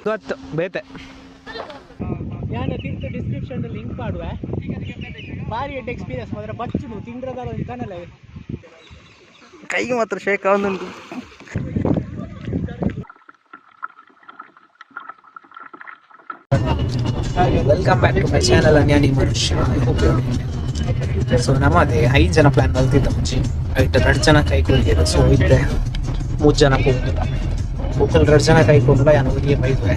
ಗೊತ್ತು ಬೇತೆ ನಾನು ತಿರ್ತು ಡಿಸ್ಕ್ರಿಪ್ಷನ್ ಲಿಂಕ್ ಮಾಡುವೆ. ಭಾರಿ ಎಡ್ಡೆ ಎಕ್ಸ್ಪೀರಿಯನ್ಸ್ ಮಾತ್ರ. ಬಚ್ಚುನು ತಿಂಡ್ರದಾಲ ಒಂಜಿ ಕನಲ. ಕೈಗೆ ಮಾತ್ರ ಶೇಕ್ ಆವೊಂದುಂಡು. Welcome back to my channel ಅನ್ಯಾನಿ ಮನುಷ್ಯ. I hope. So ನಮ್ಮದೇ ಐದು ಜನ ಪ್ಲಾನ್ ಮಲ್ತಿದ್ದ ಮುಂಚೆ. ಐಟ್ ಎರಡು ಜನ ಕೈ ಕೊಡ್ತೀರ. ಸೊ ಇದ್ದೆ ಮೂರು ಜನ ಹೋಗುದಿಲ್ಲ. ಒಬ್ಬರು ಎರಡು ಜನ ಕೈ ಕೊಡಲ್ಲ, ಯಾನು ಒರಿಯೇ ಬೈದುವೆ.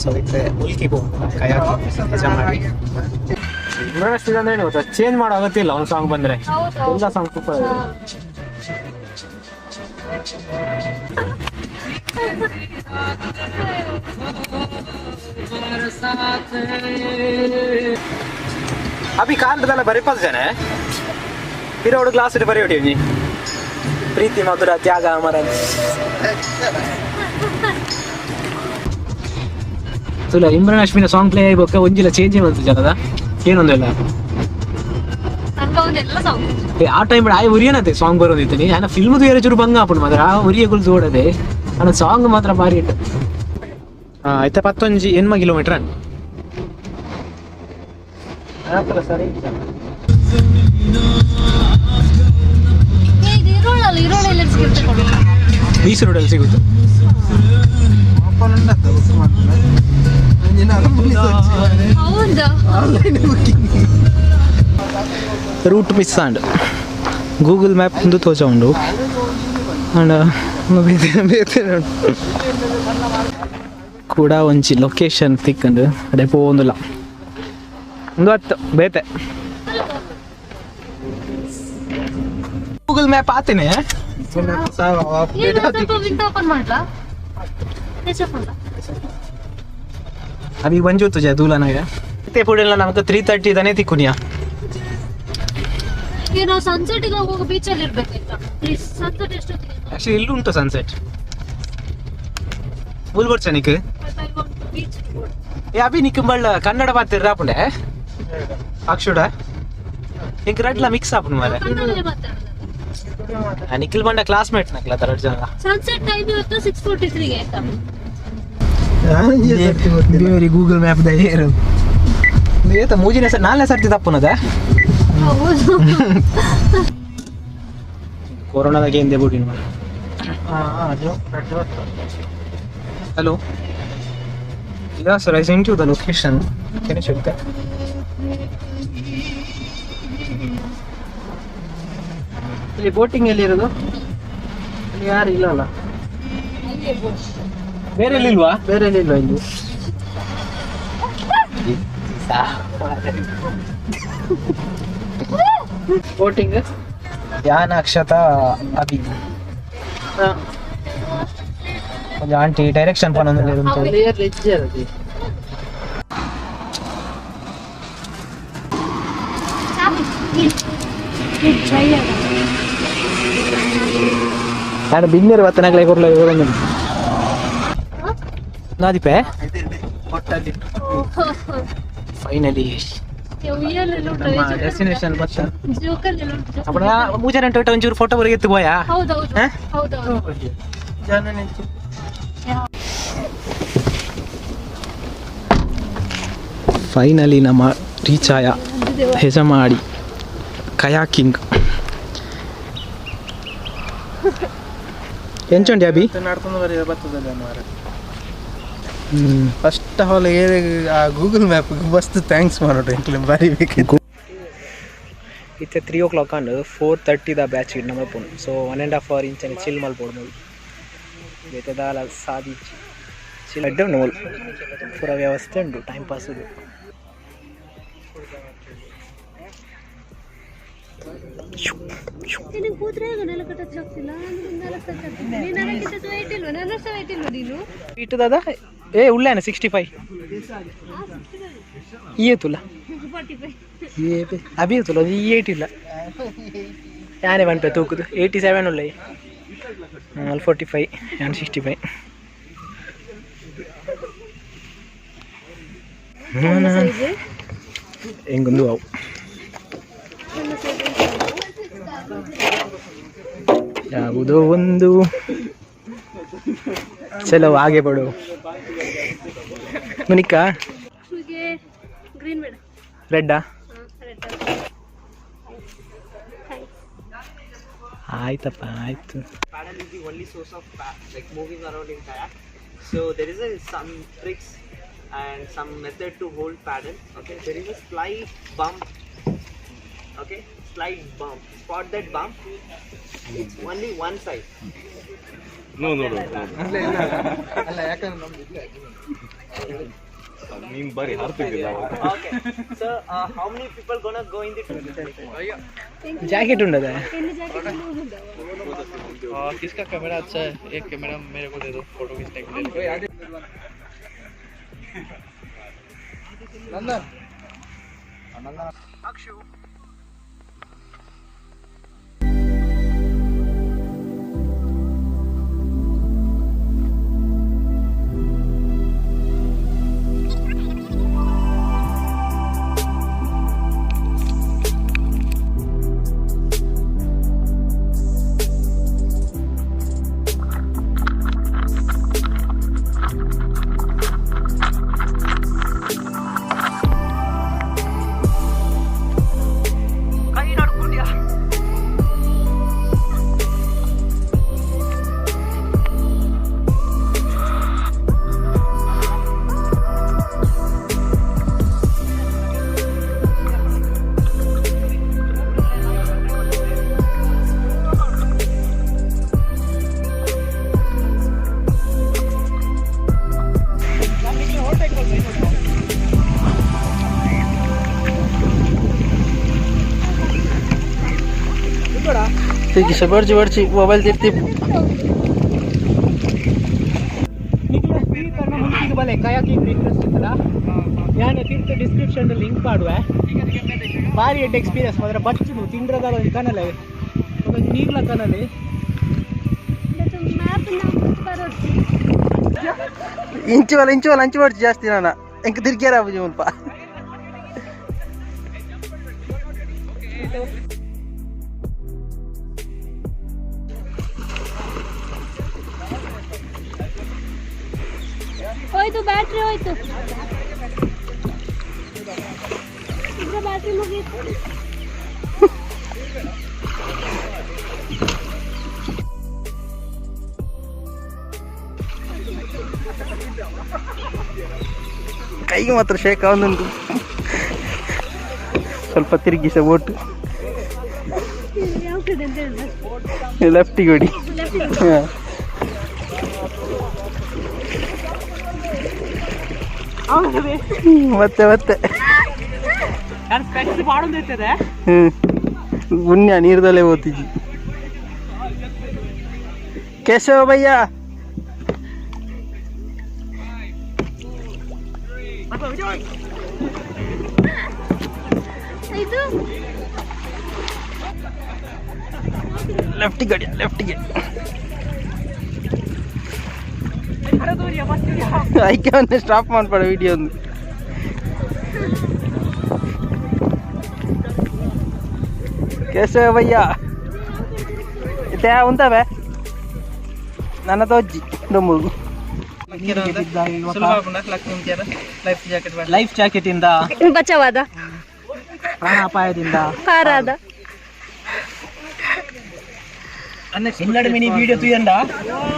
ಸೊ ಇತ್ತೆ ಮುಲ್ಕಿಗೆ ಹೋಗುದು ಕಯಾಕಿ ನಿಜ ಮಾಡಿ. ಅಂದ್ರೆ ಏನು ಗೊತ್ತಾ, ಚೇಂಜ್ ಮಾಡೋ ಅಗತ್ಯ ಇಲ್ಲ ಒಂದು ಸಾಂಗ್ ಬಂದ್ರೆ. ಎಲ್ಲ ಸಾಂಗ್ ಸೂಪರ್. ಅಭಿ ಕಾಂತದಲ್ಲ ಬರೀಪಲ್ ಜನ ಪಿರೋಡು ಗ್ಲಾಸ್ ಬರೀ ಹೊಡಿ. ಪ್ರೀತಿ ಮಧುರ ತ್ಯಾಗ ಅಮರ. ತುಲ ಇಮ್ರಾನ್ ಹಶ್ಮಿನ ಸಾಂಗ್ ಪ್ಲೇ ಆಯ್ಬೊಕ್ಕ ಒಂಜಿಲ ಚೇಂಜ್ ಬಂತು ಜನದ ಏನೊಂದಿಲ್ಲ. ಏ ಆ ಟೈಮ್ ಆಯ್ ಉರಿಯನತೆ ಸಾಂಗ್ ಬರೋದಿತ್ತು. ಆನ ಫಿಲ್ಮ್ ಬೇರೆ ಚೂರು ಬಂಗ ಆಪುಂಡು ಮಾತ್ರ. ಆ ಉರಿಯಗುಲ್ ತೋಡದೆ ಆನ ಸಾಂಗ್ ಮಾತ್ರ ಭಾರಿ ಇಟ್ಟು. ಆಯ್ತಾ, ಪತ್ತೊಂಜಿ ಎನ್ಮ ಕಿಲೋಮೀಟರ್ ಸರಿ. ಇದು ಇರೋಳಲ್ಲ, ಇರೋಳ ಎಲ್ಲಿ ಸಿಗುತ್ತೆ ಕೊಡು? ಮೀಸರು ರೋಡಲ್ಲಿ ಸಿಗುತ್ತೆ. ಹೌದಾ? ರೂಟ್ ಮಿಸ್ ಆಂಡ್ ಗೂಗಲ್ ಮ್ಯಾಪ್ ಒಂದು ತೋಜ ಉಂಡು. ಆಂಡ ಬೇತೆ ಬೇತೆ ಉಂಡು. ಕೂಡ ಒಂಜಿ ಲೊಕೇಶನ್ ತಿಕ್ಕಂಡು ಅಡೆ ಪೋವೊಂದುಲ್ಲ. ಒಂದು ಹತ್ತು ಬೇತೆ ಗೂಗಲ್ ಮ್ಯಾಪ್ ಆತೇನೆ. ಏನು ಸ್ವಲ್ಪ ವಿಂಡೋ ಓಪನ್ ಮಾಡ್ಲಾ? ಹೆಚ್ಚು ಮಾಡ್ಲಾ? ಅವಿ ಒಂಜಿ ತುಜ ದೂಲನಾಗ ಇತ್ತೆ ಪುಡಿಲ್ಲ. ನಮಕ್ 3:30 ದನೇ ತಿಕ್ಕುನಿಯಾ. ಈಗ ನಾವು ಸನ್ಸೆಟ್ ಹೋಗುವಾಗ ಬೀಚ್ ಅಲ್ಲಿ ಇರ್ಬೇಕಾಯ್ತಾ? ಪ್ಲೀಸ್, ಸನ್ಸೆಟ್ ಎಷ್ಟೊತ್ತಿಗೆ? ಆಕ್ಚುಲಿ ಇಲ್ಲೂ ಉಂಟು ಸನ್ಸೆಟ್. ಮುಲ್ ಬರ್ಚ ನಿಕ್? But I want beach. ಏ ಅಭಿ, ನಿಕ್ ಬಳ್ಳ ಕನ್ನಡ ಮಾತಿರ್ರ ಆಪುಂಡೆ ಅಕ್ಷುಡ ಇಂಕ್ ರಡ್ಲ ಮಿಕ್ಸ್ ಆಪುಂಡು ಮಾರೆ. ಕನ್ನಡದಲ್ಲೇ ಮಾತಾಡೋದು. ನಿಖಿಲ್ ಬಂಡ ಕ್ಲಾಸ್ಮೇಟ್ ನಕ್ಲ ಎರಡು ಜನ. ಸನ್ಸೆಟ್ ಟೈಮ್ ಇವತ್ತು 6:43ಗೆ ಆಯ್ತಾ? ಬೇರೆ ಗೂಗಲ್ ಮ್ಯಾಪ್ the ಏರು ಏತ ಮೂಜಿನ ಸರ್ ನಾಲ್ನೇ ಸರ್ತಿ ತಪ್ಪುನದ. ಹೌದು. ಕೊರೋನಾದಾಗ ಹಿಂದೆ ಬಿಡಿ. Hello, yeah sir, I sent you the location. Can you check that? ಇಲ್ಲಿ ಬೋಟಿಂಗ್ ಎಲ್ಲಿ ಇರೋದು? ಅಲ್ಲಿ ಯಾರು ಇಲ್ಲ ಅಲ್ಲ? ಬೇರೆ ಎಲ್ಲಿ ಇಲ್ವಾ? ಬೇರೆ ಎಲ್ಲಿ ಇಲ್ವಾ ಇಲ್ಲಿ? ಬೋಟಿಂಗ್. ಯಾನ ಅಕ್ಷತಾ ಅಭಿ ಒಂಜಿ ಆಂಟಿ ಡೈರೆಕ್ಷನ್ ಪನೊಂದು. ಲೇಯರ್ ಲೆಜ್ಜೆ ಅದು. ಟ್ರೈ. ನಾನು ಬಿನ್ನೇರು ಬತ್ತನಾಗ್ಲೇ ಕೊರ್ಲ. ನಾದಿಪೆ ಫೈನಲಿ ಡೆಸ್ಟಿನೇಷನ್ ಬತ್ತ. ಅಪ್ಪಣ ಮೂಜೆ ಗಂಟೆ ಒಂಚೂರು ಫೋಟೋ ಬರಗಿತ್ತು ಬೋಯಾ. ಹೌದೌದು. ಹಾ? ಹೌದೌದು. ಫೈನಲಿ ನಮ್ಮ ರೀಚ್ ಆಯ ಹೆಜಮಾಡಿ ಕಯಾಕಿಂಗ್. ಎಂಚುಂಡಿ ಅಭಿ? ನಡ್ಕೊಂಡು ಬರೀ ಬರ್ತದಲ್ಲ ಮಾರ. ಫಸ್ಟ್ ಆಫ್ ಆಲ್ ಆ ಗೂಗಲ್ ಮ್ಯಾಪ್ ಮಸ್ತ್ thanks ಮಾಡೋದು ಎಂಕ್ಲೆ ಬಾರಿ ಬೇಕಿತ್ತು. ಇತ್ತೆ 3 ಓ ಕ್ಲಾಕ್ ಅಂಡ್ 4:30ದ ಬ್ಯಾಚ್ ಇಡ್ ನಮ್ಮ ಪೋನು. ಸೊ 1.5 ಅವರ್ ಇಂಚನೆ ಚಿಲ್ ಮಲ್ಪೊಡು. ಮೂಲು ಬೇತೆ ದಾಲ ಸಾದಿಜ್ಜಿ, ಚಿಲ್ ಅಡ್ಡೆ ಉಂಡು ಮೂಲು. ಪೂರ ವ್ಯವಸ್ಥೆ ಉಂಡು ಟೈಮ್ ಪಾಸ್. ಇದು ನಿನಗೆ ಕೂತ್ರೆ ಈಗ ನೆಲಕ್ಕೆ ಟಚ್ ಆಗ್ತಿಲ್ಲ. ನಾನು ನೆಲಕ್ಕೆ ಟಚ್ ಆಗ್ತಿಲ್ಲ. ನೀನು ನನಗಿಂತ ವೆಯ್ಟ್ ಇಲ್ವಾ? ನನ್ನಷ್ಟು ವೆಯ್ಟ್ ಇಲ್ವಾ ನೀನು? ಇಟ್ಟು ದಾದಾ ಏ ಉಳ್ಳಾನೆ 65 ಇಯೇತುಲ್ಲ. 45. ಅಭಿ ತುಲ್ಲ ಈ 8 ಇಲ್ಲ. ಯಾನೇ ಪನ್ಪೆ ತೂಕುದು 87 ಉಳ್ಳ. ಅಲ್ಲಿ 45, ಯಾನ್ 65. ಸೈಜ್. ಎಂಗೊಂದು ಅವು. ನನ್ನ ಸೈಜ್. ಯಾವುದೋ ಒಂದು. ಚಲೋ ಹಾಗೆ ಬಡು. ಮುನಿಕಾ ಶೂಗೆ ಗ್ರೀನ್ ಬೇಡ. ರೆಡ್ಡಾ? ರೆಡ್. Thanks. ಆಯ್ತಪ್ಪ, ಆಯ್ತು. Paddle is the only source of like moving around in kayak. So there is a, some tricks and some method to hold paddle. Okay, there is a slight bump. Okay, slight bump. Spot that bump. It's only one side. No no no. ಅಲ್ಲ, ಯಾಕಂದ್ರೆ ನಮ್ದು ಇಲ್ಲ. ನೀನ್ ಬಾರಿ ಹಾರ್ತಿದ್ದಿಲ್ಲ. Okay. So how many people gonna go in the? Jacket ಉಂಡದ. ಎಲ್ಲಿ jacket? किसका camera अच्छा है? एक कैमरा मेरे को दे दो फोटो खींचने के लिए. ನಂದನ್. ಬರ್ಚಿ ಬರ್ಚಿ ಮೊಬೈಲ್ ತಿರ್ತಿ. ಬಲೆ ಕಯಾಕಿಂಗ್ ಇಂಟ್ರೆಸ್ಟ್ ಇತ್ತಲ್ಲ, ನಾನು ತಿರ್ತು ಡಿಸ್ಕ್ರಿಪ್ಷನ್ ಲಿಂಕ್ ಮಾಡುವೆ. ಭಾರಿ ಎಡ್ ಎಕ್ಸ್ಪೀರಿಯನ್ಸ್ ಮಾತ್ರ. ಬಚ್ಚು ತಿಂಡ್ರದಾಲ ಒಂಜಿ ಕನಲೆ, ಒಂಜಿ ನೀರ್ಲ ಕನಲೆ. ಮ್ಯಾಪ್ ಬರೋದು. ಇಂಚುವಲ್ಲ, ಇಂಚುವಲ್ಲ, ಅಂಚು ಬರ್ಚಿ ಜಾಸ್ತಿ. ನಾನು ಎಂಕ್ ತಿರ್ಗ್ಯಾರ ಆಪುಜಿ ಮುಲ್ಪ. ಹೋಯ್ತು, ಬ್ಯಾಟ್ರಿ ಹೋಯ್ತು. ಇದ್ರ ಬ್ಯಾಟ್ರಿ ಮುಗೀತು. ಕೈಗೆ ಮಾತ್ರ ಶೇಕ್ ಆವೊಂದುಂಟು. ಸ್ವಲ್ಪ ತಿರುಗಿಸ ಬೋಟ್. ಯಾವ ಕಡೆ ಅಂತ ಹೇಳಿದ್ರೆ? ಲೆಫ್ಟಿಗೆ ಹೊಡಿ. ಹಾ. ಮತ್ತೆ ಮತ್ತೆ. ನಾನು ಸ್ಪೆಕ್ಸ್ ಪಾಡೊಂದಿರ್ತದೆ. ಹ್ಮ್, ಪುಣ್ಯ ನೀರ್ದಲ್ಲೇ ಓತಿಜಿ. ಕೇಶವ ಭಯ್ಯ. ಇದು ಲೆಫ್ಟಿಗೆ ಗಡಿ, ಲೆಫ್ಟಿಗೆ. ಐಕೆ ಸ್ಟಾಪ್ ಮಾಡ್ಬೇಡ ವಿಡಿಯೋ ಒಂದು. ಕೇಶವ ಭಯ್ಯ ಇತ್ತೆ ಉಂತವೆ ನನ್ನ ತೋಜ್ಜಿ ಡೊಂಬುಗು. ಲೈಫ್ ಜಾಕೆಟ್ ಇಂದ ಬಚಾವಾದ. ಪ್ರಾಣಾಪಾಯದಿಂದ ಪಾರಾದ. ಇಲ್ಲಡೆ ಮಿನಿ ವಿಡಿಯೋ ತುಯ್ಯಂಡ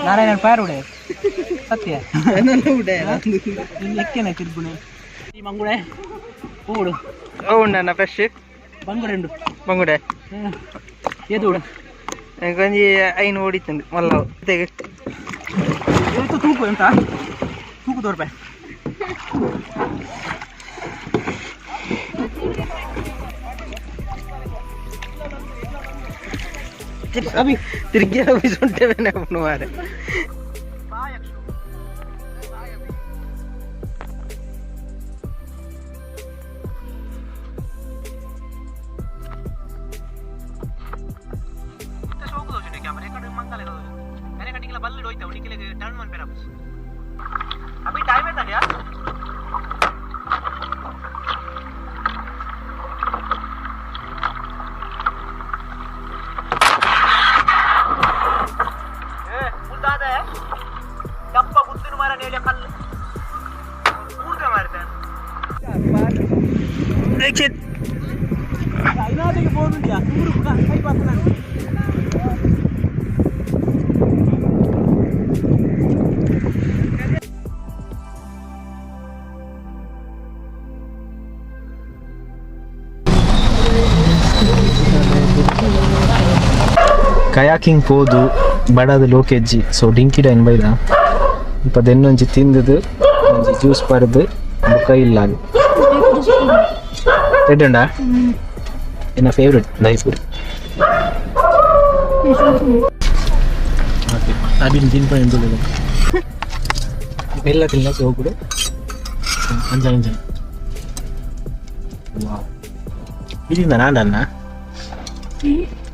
ನಾರಾಯಣ ಪಾರುಡೆ ಸತ್ಯ ಇನ್ನು ಎಕ್ಕೆನೆ ತಿರ್ಗುಣೆ ಈ ಮಂಗುಡೆ ಹೂಡು. ಉಂಡಣ್ಣ ಫ್ರೆಶ್. ಬಂಗುಡೆ ಉಂಡು. ಬಂಗುಡೆ. ಏದು. ಒಂಜಿ ಐನು ಓಡಿತಂದು ಮಲ್ಲ. ಏತು ತೂಕು ಎಂತ ತೂಕು ತೋರ್ಪೆ. ಅಭಿ ತಿರ್ಗಿ ಅಭಿ ಸುಂಟೆ ಬೇನೆ ಮಾರೆ. ಅಭಿ ಟೈಮ್ ಆಯ್ತಾ? ದಪ್ಪ ಗುದ್ದಿನ ಮರ ನೇಲೆ ಕಲ್ಲು. ಕಯಾಕಿಂಗ್ ಪೋದು ಬಡದ ಲೋಕೆಜ್ಜಿ ಸೊ ಡಿಂಕಿ ಡೈನ್ ಬೈದ ಇಪ್ಪದೆನ್ನೊಂಜಿ ತಿಂದದು ಒಂಜಿ ಜ್ಯೂಸ್ ಪರ್ದು ಬೊಕ ಇಲ್ಲ ಎಡ್ಡುಂಡ ಎನ್ನ ಫೇವ್ರೆಟ್ ದಹಿಪುರಿ ಅಬಿನ್ ತಿನ್ಕೊಂಡು ಎಲ್ಲ ತಿನ್ನ ಸೋಪುಡು ಅಂಜನ ಅಂಜನ ಇದರಿಂದ ನಾನನ್ನ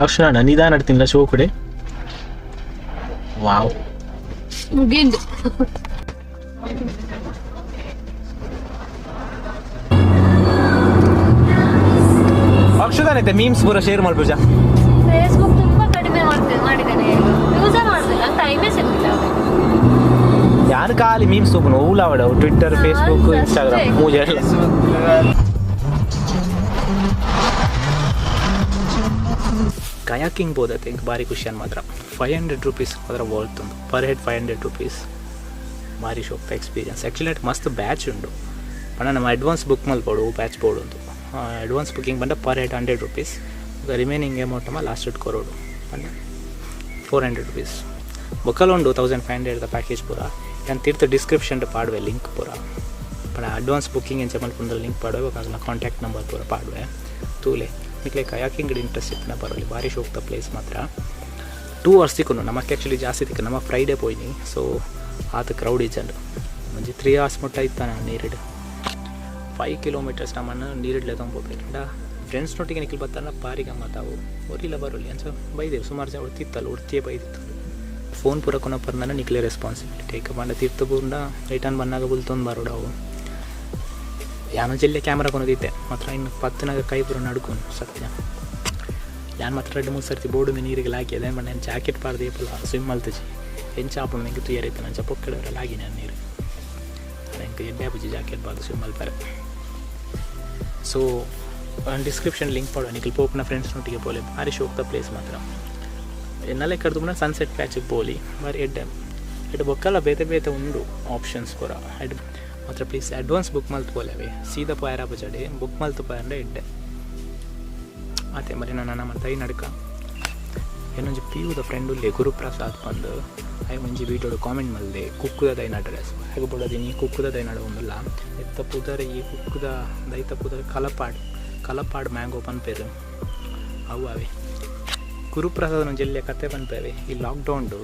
ಅಕ್ಷರ ನಿಧಾನ ತಿನ್ನ ಶೋಕುಡೆ ವಾವ್ ಮುಗಿಂದು. ಅಕ್ಷದಾನೈತೆ ಮೀಮ್ಸ್ ಪೂರ ಶೇರ್ ಮಲ್ಪುಜ. ಫೇಸ್ಬುಕ್ ತುಂಬಾ ಕಡಿಮೆ ಮಾಡ್ತೇನೆ ಮಾಡಿದ್ದೇನೆ, ಯೂಸೇ ಮಾಡ್ತಿಲ್ಲ, ಟೈಮೇ ಸಿಗ್ತಿಲ್ಲ. ಯಾರು ಖಾಲಿ ಮೀಮ್ಸ್ ತೋಪುನು ಓಲಾವಡ ಟ್ವಿಟ್ಟರ್, ಫೇಸ್ಬುಕ್, ಇನ್ಸ್ಟಾಗ್ರಾಮ್ ಮೂಜೆ ಎಲ್ಲ. ಕಯಾಕಿಂಗ್ ಬೋದತ್ತೆ ಇಂಕ್ ಭಾರಿ ಖುಷಿ ಅನ್ ಮಾತ್ರ. 500 ರುಪೀಸ್ ಮಾತ್ರ ವರ್ತ್ ಉಂಡು, ಪರ್ ಹೆಡ್ 500 ರುಪೀಸ್. ಭಾರಿ ಶೋಕ್ ಎಕ್ಸ್ಪೀರಿಯನ್ಸ್ ಆ್ಯಕ್ಚುಲಿ. ಅಟ್ ಮಸ್ತ್ ಬ್ಯಾಚ್ ಉಂಡು ಪಂಡ ನಮ್ಮ ಅಡ್ವಾನ್ಸ್ ಬುಕ್ ಮಲ್ಪೋಡು, ಬ್ಯಾಚ್ ಬೋಡು ಉಂದು. ಅಡ್ವಾನ್ಸ್ ಬುಕ್ಕಿಂಗ್ ಪಂಡ ಪರ್ ಹೆಡ್ 100 ರುಪೀಸ್, ರಿಮೈನಿಂಗ್ ಅಮೌಂಟ್ ನಮ್ಮ ಲಾಸ್ಟ್ it ಕೊರೋಡು ಪಂಡ 400 ರುಪೀಸ್. ಬೊಕ್ಕಲ್ ಉಂಡು 1500 ಪ್ಯಾಕೇಜ್ ಪೂರ. ಯಾನ್ ತೀರ್ಥ ಡಿಸ್ಕ್ರಿಪ್ಷನ್ ಪಾಡುವೆ ಲಿಂಕ್ ಪೂರ. ಪಂಡ ಅಡ್ವಾನ್ಸ್ ಬುಕ್ಕಿಂಗ್ ಎಂಚ ಮಲ್ಪುಂಡ ಲಿಂಕ್ ಪಾಡುವೆ, ಬೊಕ್ಕ ಕಾಂಟ್ಯಾಕ್ಟ್ ನಂಬರ್ ಪೂರ ಪಾಡುವೆ. ತೂಲೆ, ನಿಕ್ಲೆ ಕಯಾಕಿಂಗ್ ಇಂಟ್ರೆಸ್ಟ್ ಇತ್ತಿನ ಬರೋಲಿ, ಭಾರಿ ಶೋಕ್ತ ಪ್ಲೇಸ್ ಮಾತ್ರ. 2 ಅವರ್ಸ್ ತಿಕ್ಕುನು ನಮಕ್ ಆ್ಯಕ್ಚುಲಿ ಜಾಸ್ತಿ ತಿಕ್ಕು. ನಮ್ಮ ಫ್ರೈಡೇ ಪೋಯಿನಿ, ಸೊ ಆತ ಕ್ರೌಡ್ ಇಜ್ಜಂಡು. ಒಂಜಿ 3 ಅವರ್ಸ್ ಮುಟ್ಟ ಇತ್ತ ನಾನು ನೀರಿಡ್. 5 ಕಿಲೋಮೀಟರ್ಸ್ ನಮ್ಮನ್ನು ನೀರಿಡ್ಲೆ ತೊಂಬೋಬೇಕು. ಫ್ರೆಂಡ್ಸ್ನೊಟ್ಟಿಗೆ ನಿಖಿಲ್ ಬತ್ತಾನ ಬಾರಿ ಗಮ್ಮತ್ತಾವು. ಒರಿಲ್ಲ ಬರೋಲಿ ಅಂಚ ಬೈದೇವು ಸುಮಾರು ಜನ ಉಡ್ತಿತ್ತಲ್ಲ, ಉಡ್ತಿಯೇ ಬೈದಿತ್ತು. ಫೋನ್ ಪೂರ ಕೊನಪರ್ನ ನಿಕ್ಲೆ ರೆಸ್ಪಾನ್ಸಿಬಿಲಿಟಿ. ಏಕ ಪಂಡ ತೀರ್ಥ ಪೂರ್ಣ ರಿಟರ್ನ್ ಬನ್ನಾಗ ಬುಲ್ತೊಂದು ಬರೋಡವು. ಯಾನೋ ಜಿಲ್ಲೆ ಕ್ಯಾಮ್ರಾ ಕೊನದಿತ್ತೆ ಮಾತ್ರ ಇನ್ನು ಪತ್ತನಾಗ ಕೈ ಪೂರ ನಡ್ಕೊನು ಸತ್ಯ. ಯಾನ್ ಮಾತ್ರ 2-3 ಸರ್ತಿ ಬೋರ್ಡು ಮೇ ನೀರಿಗೆ ಲಾಗಿ ಅದೇ ನಾನು ಜಾಕೆಟ್ ಪಾರ್ದು ಏಪಲ್ಲ ಸ್ವಿಮ್ ಮಲ್ತಜಿ ಎಂಚ ಆಪುಂಡು ಎಂಕ್ ತುಯರೈತೆ. ನಂಚ ಪೊಕ್ಕಡೆ ಲಾಗಿ ನಾನು ನೀರು ಎಂಕ್ ಎಡ್ಡೆ ಆಪುಜಿ ಜಾಕೆಟ್ ಪಾರ್ದು ಸ್ವಿಮ್ ಮಲ್ಪರೆ. ಸೊ ಡಿಸ್ಕ್ರಿಪ್ಷನ್ ಲಿಂಕ್ ಪಾಡುವ, ನಿಖಿಲ್ ಪೋಪುನ ಫ್ರೆಂಡ್ಸ್ನೊಟ್ಟಿಗೆ ಪೋಲೆ, ಭಾರಿ ಶೋಕ್ತ ಪ್ಲೇಸ್ ಮಾತ್ರ. ಎನ್ನಲೆ ಕಡ್ದು ಸನ್ಸೆಟ್ ಪ್ಯಾಚಿಗೆ ಪೋಲಿ, ಬಾರಿ ಎಡ್ಡೆ ಎಡ್ಡೆ. ಬೊಕ್ಕಲ ಬೇತೆ ಬೇತೆ ಉಂಡು ಆಪ್ಷನ್ಸ್ ಪೂರ. ಎಡ್ ಮಾತ್ರ ಪ್ಲೀಸ್ ಅಡ್ವಾನ್ಸ್ ಬುಕ್ ಮಲ್ತ್ ಪೋಲೆವೆ, ಸೀದಾ ಪೋಯರ ಬಜಡೆ ಬುಕ್ ಮಲ್ತ್ ಪೋಯಂಡ ಎಡ್ಡೆ. ಆತೆ ಮರಿ ನಾನು ನಮ್ಮ ತೈ ನಡ್ಕ ಏನೊಂಜಿ ಪಿ ಯುದ ಫ್ರೆಂಡ್ ಉಲ್ಲೆ ಗುರುಪ್ರಸಾದ್ ಬಂದು I ಒಂಜಿ ವೀಡಿಯೋಡು ಕಾಮೆಂಟ್ ಮಲ್ದೆ ಕುಕ್ಕುದ ದೈನ ಅಡ್ರೆಸ್ ಹೇಗೆ ಬೋಡೋದಿನಿ. ಕುಕ್ಕುದ ದೈನಾಡು ಒಂದುಲ್ಲ ಎತ್ತ ಪುದರ್ ಈ ಕುಕ್ಕುದ ದೈತ ಪುದರ್ ಕಲಪಾಡ್, ಕಲಪಾಡ್ ಮ್ಯಾಂಗೋ ಪನ್ಪೇರು ಅವು ಅವೆ. ಗುರುಪ್ರಸಾದ್ ಒಂಜಿ ಎಲ್ಯ ಕತೆ ಪನ್ಪೇವೆ. ಈ ಲಾಕ್ಡೌನ್ಡು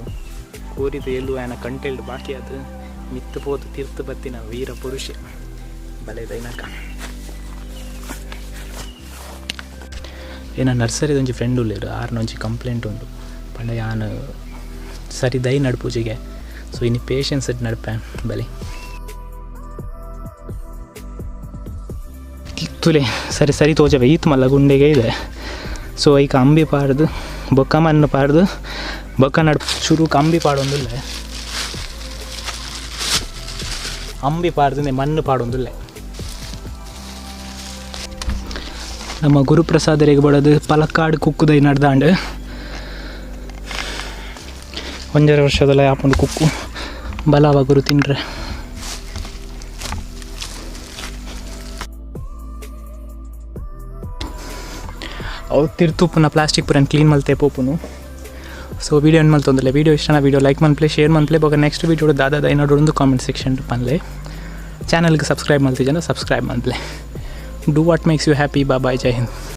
ಕೋರಿದ ಎಲ್ಲು ಆಯನ ಕಂಟೆಲ್ಡ್ ಬಾಕಿ ಅದು ಮಿತ್ತು ಪೋತು ತೀರ್ಥ ಬತ್ತಿನ ವೀರ ಪುರುಷೆ ಬಲೆ ದೈನಕ. ಏನ ನರ್ಸರಿದ ಒಂಜಿ ಫ್ರೆಂಡ್ ಉಲ್ಲೇರು ಆರ್ನ ಒಂಜಿ ಕಂಪ್ಲೇಂಟ್ ಉಂಡು ಪಂಡ ಯಾನ್ ಸರಿ ದೈ ನಡ್ಪೂಜೆಗೆ. ಸೊ ಇನಿ ಪೇಷನ್ಸ್ it ನಡ್ಪೆ ಬಲೆ ತುಲೆ ಸರಿ ಸರಿ ತೋಜವೆ ಈತ್ ಮಲ್ಲ ಗುಂಡೆಗೆ ಇದೆ. ಸೊ ಐಕ ಅಂಬಿ ಪಾಡ್ದು ಬೊಕ್ಕ ಮಣ್ಣು ಪಾಡ್ದು ಬೊಕ್ಕ ನಡ್ ಶುರು ಅಂಬಿ ಪಾಡೊಂದುಲ್ಲೆ, ಅಂಬಿ ಪಾಡ್ದು ಮಣ್ಣು ಪಾಡೊಂದುಲ್ಲೆ. ನಮ್ಮ ಗುರುಪ್ರಸಾದರಿಗೆ ಬಡೋದು ಪಲಕ್ಕಾಡು ಕುಕ್ಕುದೈ ನಡ್ದಾಂಡು 1.5 ವರ್ಷದಲ್ಲ ಯಾಪುಂಡು ಕುಕ್ಕು ಬಲವ ಗುರು ತಿನ್ರೆ. ಅವು ತಿರ್ತುಪ್ಪುನ ಪ್ಲಾಸ್ಟಿಕ್ ಪೂರ ಕ್ಲೀನ್ ಮಲ್ತೆ ಪೋಪುನು. ಸೊ ವೀಡಿಯೋ ಏನು ಮಲ್ತೊಂದಿಲ್ಲ, ವೀಡಿಯೋ ಇಷ್ಟನ ವೀಡಿಯೋ ಲೈಕ್ ಮನ್ಪ್ಲೆ, ಶೇರ್ ಮನ್ಪ್ಲೆ. ಬೊಕ ನೆಕ್ಸ್ಟ್ ವೀಡಿಯೋ ದಾದಾ ದೈನೋಡು ಕಾಮೆಂಟ್ ಸೆಕ್ಷನ್ ಪನ್ಲೆ. ಚಾನಲ್ಗೆ ಸಬ್ಸ್ಕ್ರೈಬ್ ಮಲ್ತಿಜನ ಸಬ್ಸ್ಕ್ರೈಬ್ ಮನ್ಪ್ಲೆ. Do what makes you happy. Bye bye, Jai Hind.